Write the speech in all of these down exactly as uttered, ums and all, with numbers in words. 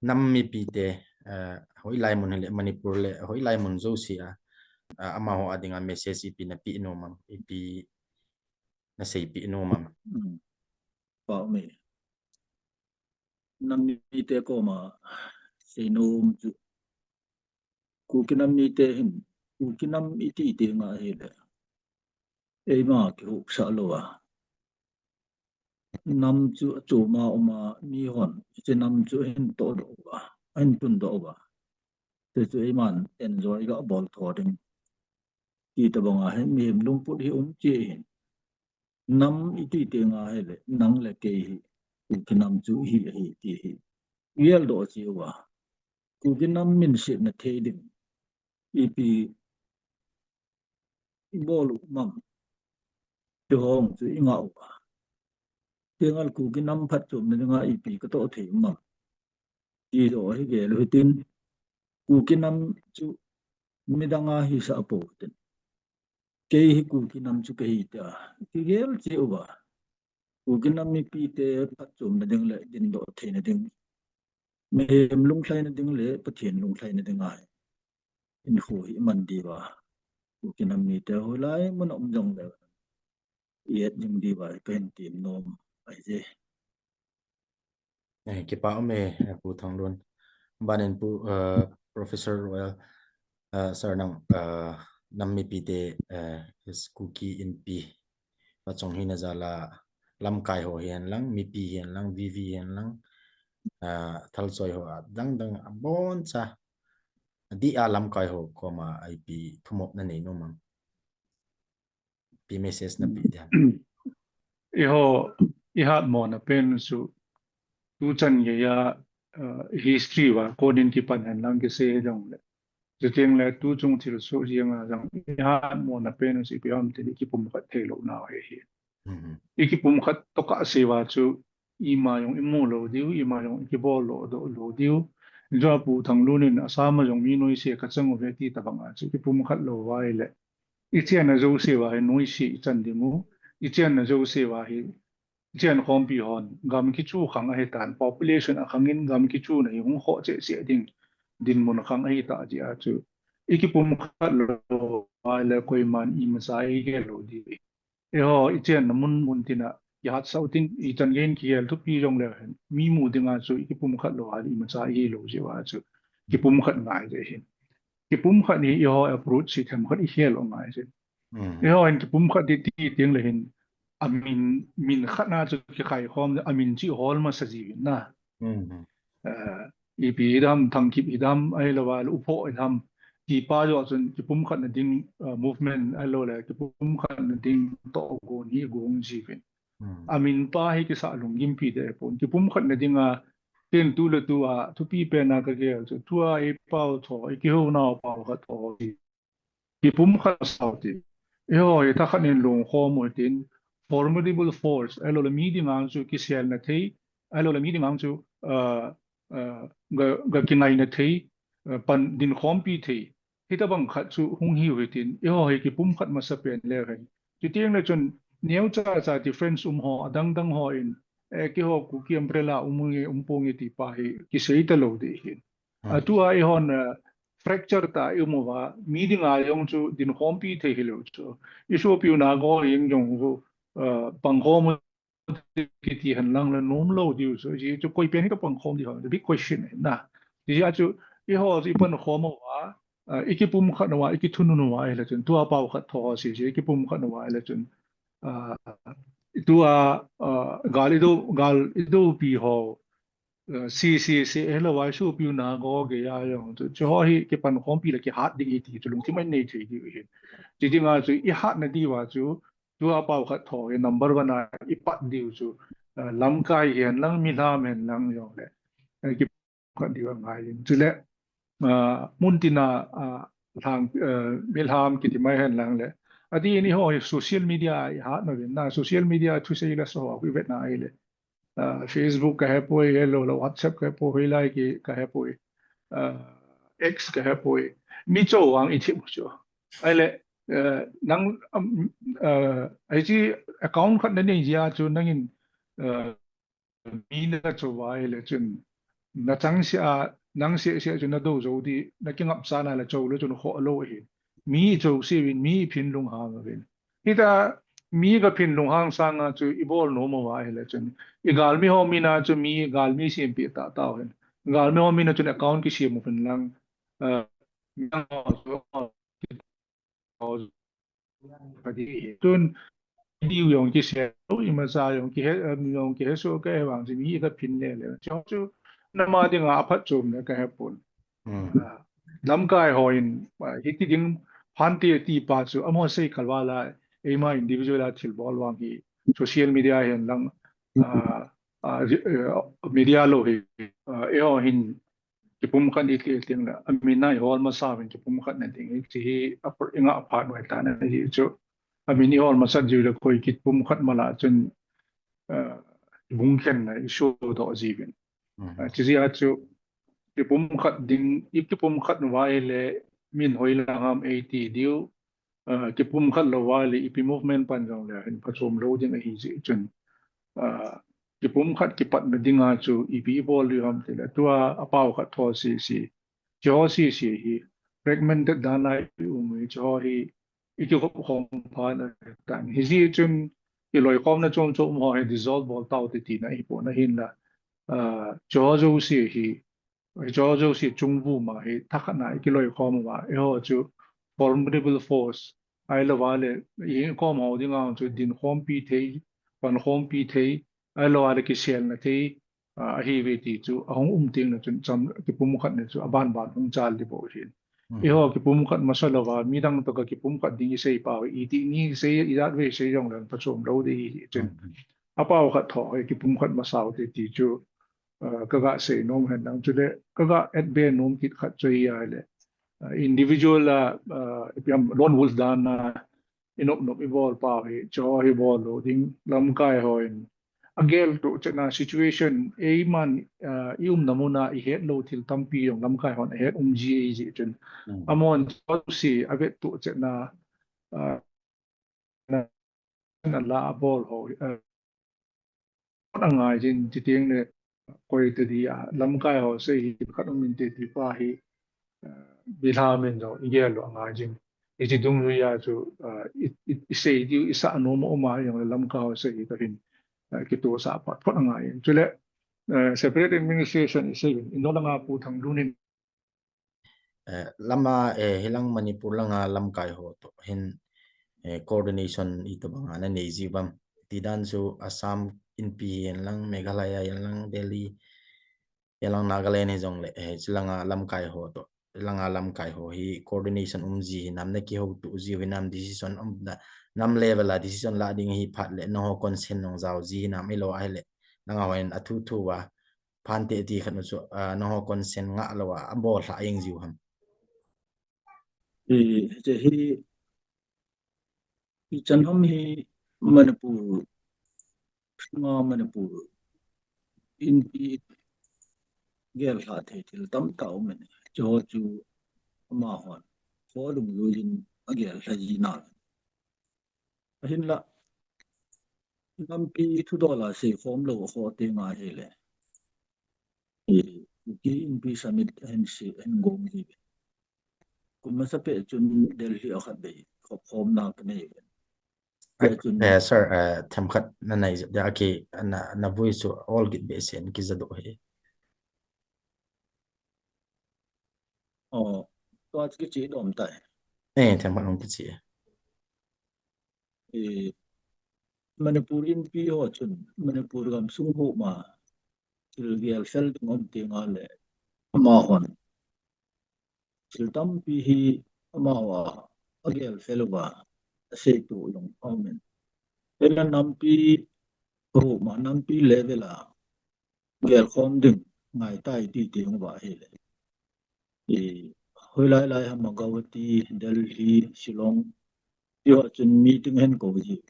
nam mipite, eh, hoilai mun hile Manipur le hoilai mun jouse a, ah, amaho a dinga message ipi napeh nom am, ipi naseipeh nom am. Hmm. Pau me. Nam mite koma seinom chu, Kuki nam mite hin, Kuki nam iti iti nga hile, eima kihuhsah lou a, nam chu achom a um a, mihon hiche nam chu ahin tohdoh uva, ahin tundoh uva, hiche chu eiman enjoy gabol tho ding ti tobang a hin, mihem lungput hi um cheh hin. Nam iti iti nga hile, nang le kei hi Kuki nam chu hi ahi ti hi geldoh cheh uva, Kuki nam minsetna thei ding ipi ibol u um am, ti ho chu ingah uva, tengle Kuki nam phatchomna dinga ipi katoh thei um am ti joh hi gel u hitin, Kuki nam chu midang a hisah pou hitin, kei hi Kuki nam chu kahi tia kigel cheh uva, Kuki nam mipite phatchomna ding le dindoh theina ding, mihem lunglhaina ding le Pathen lunglhaina dinga hinkho hi iman diuva, Kuki nam mite hoilai mun a um jongle i-et ding diuva kahin tem nom ahi je. Eh, kipa um e, eh, Pu Thanglun. Banin Pu, eh, Professor Royal, eh, Sir nang, eh, nam mipite, eh, is Kuki Inpi pachong hina jal a, lamkai ho hihen lang, mipi hihen lang, V V hihen lang, eh, thalchoi ho a dang dang aboncha, adeh a lamkai ho koma ipi thumop nanei nom am? Ipi message napeh ding ham? Eiho, ihatmona pen chu, tuchan geiya, uh, history uva konin kipan hen lang kisei jongle, chutengle tuchung thilsoh jeng a jong ihatmona pen chu ipi ham itile ikipumkhat theilou nau ahi. Mhm. Ikipumkhat tokah seh uva chu ima jong imu lou diu, ima jong ikibol lou, doh lou diu. Hijeh a Pu Thanglun in Assam a jong mi noise kachang uve ti tobang a chu ikipumkhat lou uva ahile, ichenna jouse uva hi noise ichan ding u, ichenna jouse uva hi, ichenkhompi hon gam kichu khang ahitan, population akhang in gam kichuna hi hung khoh cheh cheh ding dinmun khang ahitah jeh a chu ikipumkhat lou uva ahile koiman imacha igel lou diu. Eiho ichenna mun mun tina kihatsah u tin, ichan geiyin kigel thupi jongleu hen, mi mu dinga chu ikipumkhat lou a imacha ihi lou jeh uva chu kipumkhat ngai jeh hin. Kipumkhat hi eiho approach hi themkhat ikhel u ngai jeh. Mm. Eiho hin kipumkhat ding ti tengle hin, amin, min khat na chu kikhaikhom, amin chu ihol masa jiuvin na. Mm. Eh, ipi hidam, Thangkip hidam, ahilouleh Upho hidam, tipa joh chun kipumkhatna ding, eh, movement, ahilouleh kipumkhatna ding tohgon hi gong jiuvin. Hmm. Amin pa hi kisah lunggimpi deh pon. Kipumkhatna dinga, tin tu le tu a thupi pen a kagel chu, tua eipao tho, eikihounau pao khat tho, kipumkhat sao ti. Eiho hi thakhat in lungkhom u tin, formidable force, ahilouleh mi dinga chu kiselna thei, ahilouleh mi dinga chu, ah, ah, ga, ga kingaina thei, ah, pan dinkhompi thei. Hitobang khat chu hung hiu hitin, eiho hi kipumkhat masa pen leu hen. Chutengle chun, neocha cha difference um ho, adang dang ho in, eh, keiho Kuki umbrella um nge, um ponge tipa hi kisei talou ding hin. Hmm. Atua eihon, eh, fracture tah a i um uva, mi dinga jong chu dinkhompi thei hilou chu. Isopiu Naga ho jeng jong chu, eh, pangkhom u kiti henlang le nomlou diu chu. Hichu koi pen hi kapangkhom ding ham, the big question na. Hijeh a chu, eiho chu ipangkhom uva, eh, ikipumkhat uva, ikithunun uva ahile chun, tua pao khat tho ho sese, ikipumkhat uva ahile chun, eh, tua, eh, gal ido, gal idopi ho, eh, C C C, ahilouleh isopiu Naga ho geiya jong chu, chuho hi kipangkhompi le kihat ding ahi ti chu lungthim a inei thei diu ahi. Chuti dinga chu ihatna diuva chu, tua pao khat tho hi number one a ipat diu chu, eh, lamkai hihen lang, milham hihen lang jongle, eh, kipumkhat diu angai in. Chule, ah, mun tina, ah, lhang, eh, milham kiti mai hen lang le. Adeh in eiho hi social media a ihat nauvin na, social media thusei la so a ivet na ahile. Ah, Facebook kahepoi, ahilouleh WhatsApp kahepoi, hoilai ki kahepoi. Ah, X kahepoi. Mi chou vang ithip u chu. Ahile, eh, nang, um, eh, hiche account khat nanei jeh a chu nangin, eh, mi nachou uva ahile chun, na chang sia, nang sia sia chu na do zo di, na kingap sa na la cho lo chu na kho lo hi. Mi cho si vin, mi phin lung hang vin. Hita mi ka phin lung hang sanga chu i bol nom uva ahile chun. I galmi ho mina chu mi galmi siam pi ta tau hin. Galmi ho mina chun account kisiam u phin lang. Uh, Tun, diu jong kise, imacha jong kihe, um, jong kihe so ka he vang si mi ka phin le le. Chu chu nama dinga aphatchomna ka he pon. Hmm. Ah, lamkai hon, ah, hiti ding phante ti pa chu, amaho sei kalvala, eima individual a thil bol vang hi, social media hin lang, ah, ah, ri-, eh, media lo hi, ah, eiho hin, kipumkhat i ti teng le, amin a i hol masa uvin kipumkhat na ding, hichi hi a pr-, i nga phat uva ta na hi chu. Amin i hol masa jiu le koi kipumkhat mala chun, ah, bung khen na i show doh jiuvin. Mhm. Ah, chi jia chu, kipumkhat ding, i kipumkhat uva ahile, min hoi lang ham ei ti diu, ah, kipumkhat lou uva le, ipi movement pan jong le, hin phachom lou ding ahi jeh chun. Ah, kipumkhat kipatna dinga chu, ipi i bol diu ham ti le, tua, apao khat tho si si. Chu ho si si hi, fragmented dan a i um hi, chu ho hi, i kikop khom phat na tan. Hijeh chun, i loikhomna chom chom ho hi dissolve bol tau te tina hi pon ahin la. Ah, chu ho jouse hi, chu ho jouse chungvum a hi, thakhat na i kiloikhom uva, eiho chu formidable force, ahilou va le, i kom ho dinga chu dinkhompi thei, pankhompi thei, ahilou va le kiselna thei, ah, ahi ve ti chu, ahung um teng le chun cham kipumkhat na chu, aban ban hung chal di bou hin. Mhm. Eiho kipumkhat masa lou va, midang toh ka kipumkhat ding i sei pau, i ti ni sei, i jat ve sei jong le phachom lou di hi chun. Mhm. Apao khat tho hi kipumkhat masa u te ti chu, ah, ka ga sei nom hen lang chu le, ka ga et be nom kit khat chu hi ahile. Ah, individual a, ah, ipi ham lone wolf dan a, i nop nop i bol pau hi, chu hi bol lou ding, lamkai hon. Agel tu chetna situation, eiman, ah, i umna mun a i het lou thil tampi jong lamkai hon a het um ji ei ji chun. Hmm. Amahon chu si avet tu chetna, ah, na, na la bol ho, ah, angai jin ti teng le koi te di a, lamkai ho sei hi khat um inte ti pa hi, ah, bilha min jong i gel lou angai jin. Hichi dungjui a chu, ah, i, i, i sei diu, i sa nom a um a jong le lamkai ho sei hi ka hin, ah, kitoh sah phat phat angai in. Chule, ah, separate administration i sei in, i nolanga Pu Thanglun in. Eh, lama, eh, hilang Manipur langa lamkai ho toh hin, eh, coordination itobang a na nei ji uvam. Ti dan chu Assam Inpi hin lang, Meghalaya hin lang, Delhi hin lang, Nagaland hi jong le, eh, chulanga lamkai ho toh, langa lamkai ho hi coordination um ji hinam, na kihouto jiu hinam, decision um na, nam level a decision la ding hi phat le, nangho consent nung jao ji hinam, ahilou ahile, nangho hin athu thu a, phante ti khat nu chu, ah, nangho consent ngah lou a, abol lha jeng jiu ham. I, hiche hi, ichan ham hi Manipur, nga Manipur, Inpi gel lha thei thil tamtah um in, chu chu amahon, kho lunglut in agel lha ji na. Ahinla, nampi thudol a seikhom lou kho teng ahile. I, Kuki Inpi Summit ahin sei, ahin gong ji. Kum masa peh chun Delhi a khat bei, khop khomna ka nei ve. Eh, chun eh, sir, eh, themkhat na nei jep dia, aki, na, na voice chu ol git behseh in kija doh hi. Oh, tua chu kiche dom tai. Eh, themkhat hung kiche. Eh, Manipur Inpi ho chun, Manipur gamsung ho ma, thil gel fel ding um teng le, amahon. Thil tampi hi amaho a, agel fel uva, asei tu jong um in. Hena nampi ho ma, nampi level a, gel khom ding, ngai tai ti ti hung va hile. I, hoilai lai ham Guwahati, Delhi, Shillong, ti ho chun meeting hen ko ji.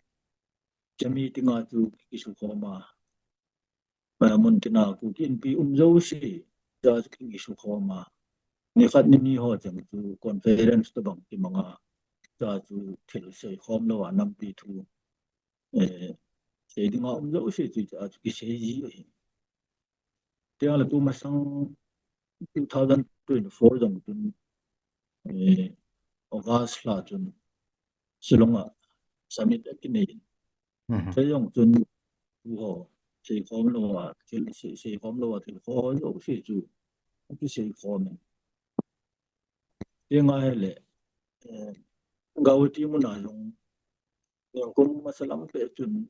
Chu meeting a chu kisu khom a. Ma mun tina Kuki Inpi um jouse, chu chu kisu khom a. Ni khat ni ni ho chang chu conference tobang kimang a. Chu chu thil seikhom lou a nampi thu. Eh, sei dinga um jouse chu chu kisei ji ahi. Tiang le tu masang two thousand twenty-four jong chun, eh, August lha chun Shillong a summit akinei in. Mhm. Chejong chun tu ho seikhom lou a thil, sei, seikhom lou a thil ho jouse chu akiseikhom in. Tiang ahile, eh, Guwahati muna jong, Nikum masa lam peh chun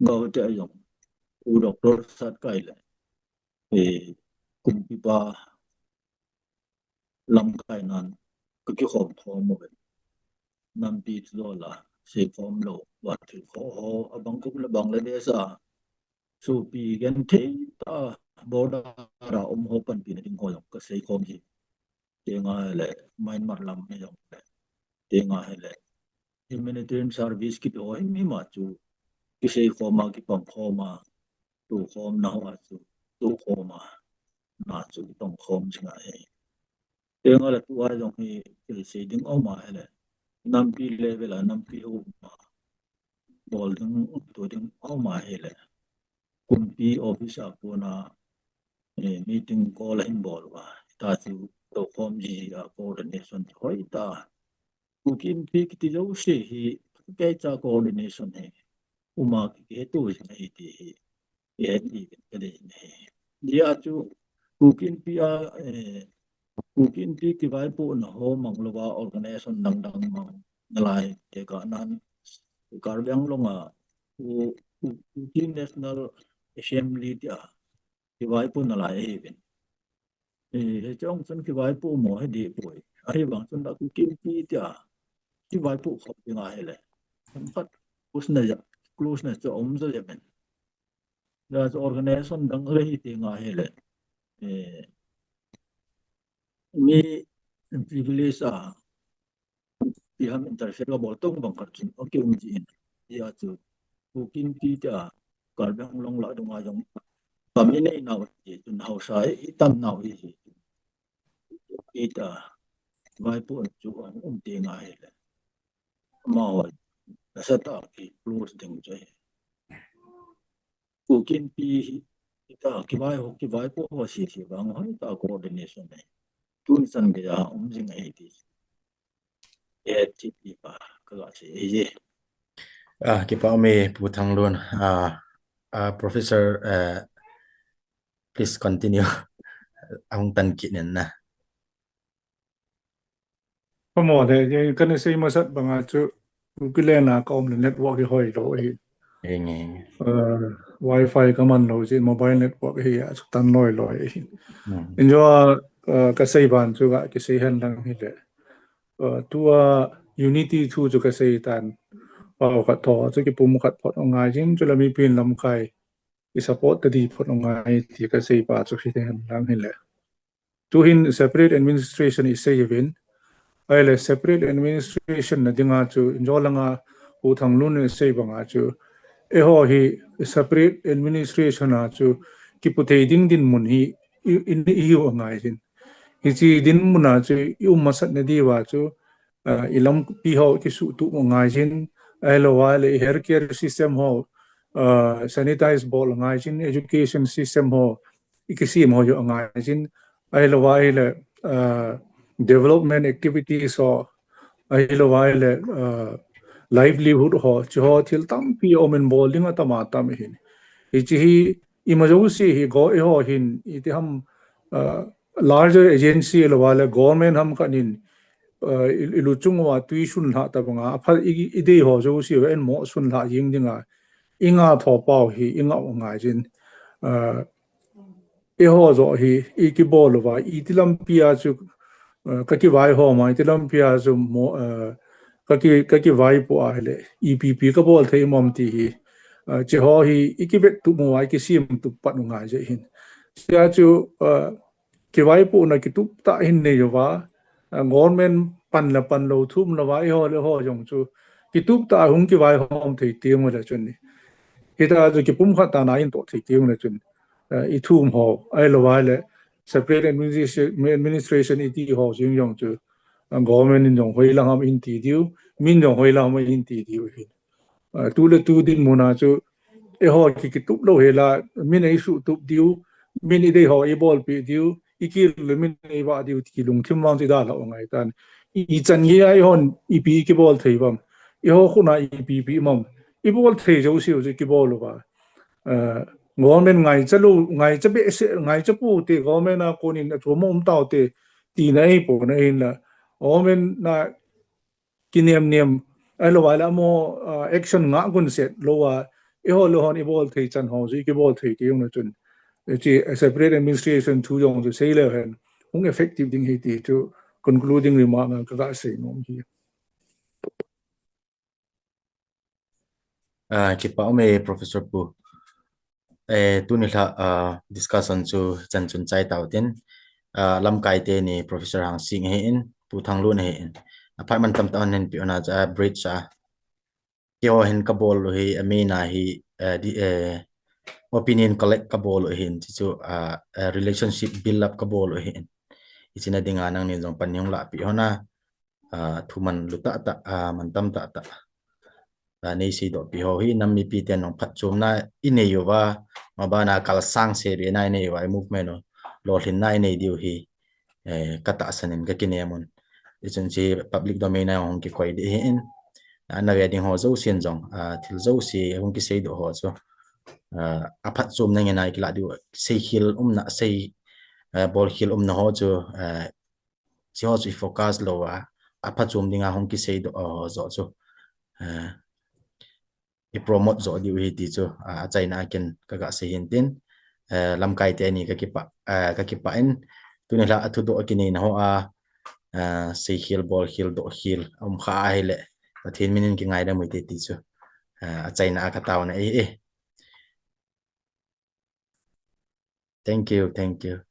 Guwahati a jong, Pu Doctor Satkai le, eh, kumpipa lamkai nan kakikhom khom uve. Nampi chu dola seikhom lou, va thil ho ho, abang kum le Bangladesh a, sopi genthei tah border a um ho panpina ding ho jong kaseikhom hi. Tiang ahile Myanmar lam hi jong le. Tiang ahile humanitarian service kiti ho hi mi ma chu kiseikhom a, kipangkhom a, tukhomna ho a chu, tukhom a, na chu kipangkhom jing ahi. Tiang ahile tua jong hi kisei ding aum ahile, nampi level a, nampi ho ma bol ding, tu ding aum ahile, kumpi office a kona, eh, meeting call ahin bol uva. Hita chu tukhom ji a coordination hoitah. Kuki Inpi kiti jouse hi, keicha coordination hi uma kihetu jing ahi ti hi, ihet diuvin kadei ahi. Hijeh a chu Kuki Inpi a, eh, Kuki Inpi kivaipohna ho mang louva organization dang dang mang nalai, tekah nan Karbi Anglong a Ku-, Ku-, Kuki National Assembly tia kivaipoh nalai ahiuvin. Eh, hiche jong chun kivaipoh mo hi dihpoi. Ahivang chun la Kuki Inpi tia kivaipoh khop ding ahile, khat closeness, closeness chu aum jo jeng in. Hijeh a chu organization dang le hiti nga hile, eh, mi privilege a, ipi ham interfere kabol tong bang khat chun, okay, um ji in. Hijeh a chu, Kuki Inpi tia Karbi Anglong lah dunga jong, kami nei nau ti chun haosa i tam nau hi. Ita, vaipoh chu um ti nga hile, amaho nasatah a kiclose ding chu ahi. Kuki Inpi hi, ita, kivai ho, kivaipoh ho sese vang hoitah coordination ahi. Tun chan geiya um jing ahi ti. Eh, ti, ti pa, kaga sei ahi. Ah, kipa um e, Pu Thanglun. Ah, ah, Professor, eh, please continue. Ahung tan kit in na. Pamo le, kana sei masat banga chu, Kuki Inpi a ka um le network hi hoilou ahi. Enge. Eh, wifi kaman lou jeh in mobile network hi achu tan loi loi ahi. Hmm. Injo, eh, kasei ban chu ga kisei hen lang hile. Eh, tua unity thu chu kasei tan. Pao khat tho, chu kipum khat phot angai jin, chule mipin lamkai i support ta di phot angai ti kasei pa chu hi hen lang hile. Tuhin separate administration i sei uvin. Ahile separate administration na dinga chu injo langa Pu Thanglun in asei banga chu, eiho hi separate administration a chu kipu thei ding dinmun hi i, i, i hiu angai jin. Hiche dinmun a chu i um masat na diuva chu, ah, i lampi ho kisuhtup angai jin. Ahilou va le i healthcare system ho, ah, sanitize bol angai jin, education system ho i kisem ho jong angai jin. Ahilou va le, ah, development activities ho, ahilou va le, ah, livelihood ho, hiche ho thil tampi um in bol ding atam atam ahin. Hiche hi ima jouse hi go eiho hin, iti ham, ah, larger agency lou va le government ham khat in, ah, i, i luchung uva tui sunlhah tabanga, apha i, i dei ho jouse uva en mo sunlhah jing dinga, i ngah tho pau hi, i ngah u ngai jin. Ah, eiho joh hi, i kibol uva, iti lampi a chu, ah, ka kivai ho ma, iti lampi a chu mo, ah, ka ki, ka kivaipoh ahile, ipi ipi kabol thei mom ti hi, ah, hiche ho hi, i kivettup uva, i kisemtup pat u ngai jeh hin. Hichea chu, ah, kivaipohna kitup tah hin nei uva, ah, government pan le pan lou thum louva, eiho le eiho jong chu, kitup tah a hung kivai hom thei teng ule chun ni. Hita chu kipumkhat tah a in toh thei teng ule chun, ah, i thum ho, ahilou va le separate administration, administration iti ho jing jong chu, ah, government in jong hoilang ham in ti diu, min jong hoilang ham in ti diu hin. Ah, tu le tu dinmun a chu, eiho ki, kitup lou hela, min eisuhtup diu, min idei ho ibolpeh diu, ikil le min iva diu ti lungthim vang chu idalha u ngai tan. Ichan gei a eihon ipi ikibol thei uvam, eiho khut a ipi pi um am, ibol thei jouse u chu ikibol uva. Government ngaicha lou, ngaicha behseh, ngaicha pou te, government a konin achom a um taute, tina ahipon ahinla, government na kinem nem ahilou a le amaho action ngah gunset lou a, eiho le hon ibol thei chan ho chu ikibol thei kei jong na chun, hiche separate administration thu jong chu seileu hen hung effective ding ahi ti chu concluding remark a kaga sei nom hi. Kipah ume Professor Pu. Tuni lha discussion chu chan chun chai tau tin, lamkai teni Professor Hangsing ahin, Pu Thanglun ahin, aphat man tamtah hon hinpeh un a, bridge a keiho hin kabol u hi, amin a hi opinion collect kabol u ahin, chuchu relationship build up kabol u ahin. Hiche na dinga nangnin jong pan nahung lahpeh hon a, thuman lutah tah, mantam tah tah neiseidohpeh ho hi, nam mipiten jong phatchomna inei uva, mabana kalsang sebe na inei uva, movement u lolhinna inei diu hi katahsan in kakinem un. Hichun hiche public domain a hung kikoi ding ahin, ana ve ding ho jousen jong thil jouse hung kiseidoh ho chu aphatchomna ngen a ikilah diu, seikhel umna, sei bolkhel umna ho chu, hicheho chu ifocus lou a, aphatchom dinga hung kiseidoh ho joh chu ipromote joh diu ahi ti chu achaina a ken kaga sei hin tin, lamkai teni kakipah, kakipah in, tuni lha a thudoh akineina ho a seikhel, bolkhel, dohkhel aum kha ahile, Pathen min in kingaidam u hite ti chu achaina a kataona ahi. Thank you, thank you.